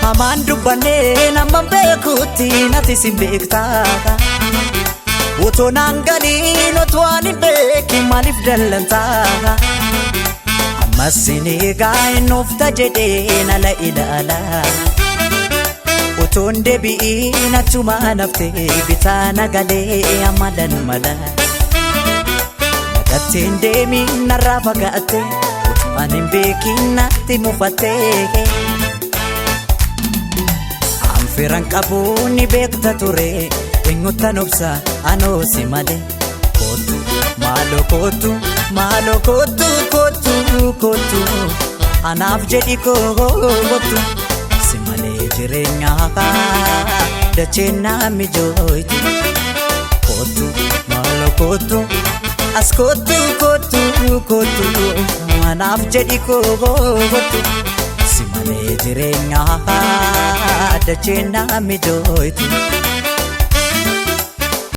Hamaan dubbannee nama beekutti nati sin beektaa. Otoo naan galiin otoo ani beekin maaliif dallantaa? Ammas sin eegaa hin oofta jedhee nala ilaala. Otoon deebi'iin achumaan haftee bitaa nagalee amalan mala. Nagatteen deemiin narraa fagaatte otoo ani hin beekin natti mufattee. Anfiran qabu ni beekta ture eenyuttan obsa anoo si malee. Kootu maaloo kootu maaloo kootu kootu kootu anaaf jedhi kootu si malee jireenyaa dacheen naa mijooytu. Kootu maaloo kootu as kootu kootu kootu anaaf jedhi kootu si malee jireenyaa dacheen naa mijooytu.